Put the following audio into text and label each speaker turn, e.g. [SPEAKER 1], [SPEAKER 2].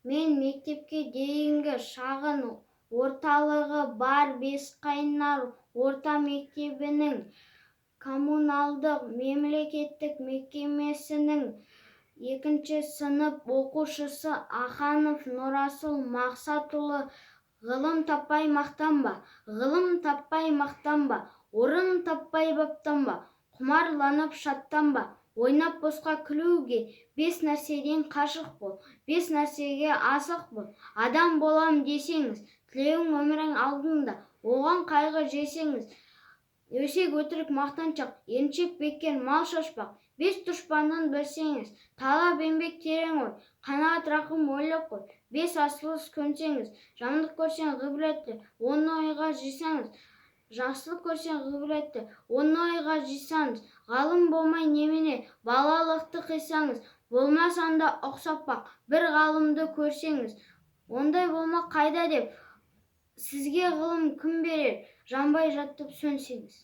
[SPEAKER 1] Мен мектепке дейінгі шағын орталығы бар Бесқайнар орта мектебінің коммуналдық мемлекеттік мекемесінің екінші сынып оқушысы Аханов Нұрасыл Мақсатұлы. Ғылым таппай мақтанба, ғылым таппай мақтанба, орын таппай баптанба, құмарланып шаттанба, ойнап босқа күлуге. Бес нәрседен қашық бол, бес нәрсеге асық бол. Адам болам десеңіз, тілеуің өмірің алдында, оған қайғы жесеңіз. Өсек, өтірік, мақтаншақ, еріншек, бекер мал шашпақ. Бес дұшпанын білсеңіз: талап, еңбек, терең ой, қанағат, рақым, ойлап қой. Бес асыл іс көнсеңіз: жамандық көрсең, ғибратты, оны ойға жисаңыз. Жақсылық көрсең, ғибратты, оны ойға жисаңыз. Ғалым болмай немене, балалықты қисаңыз. Болмас анда ұқсап бақ бір ғалымды көрсеңіз. Ондай болмақ қайда деп, сізге ғылым кім берер, жанбай жатып сөнсеңіз.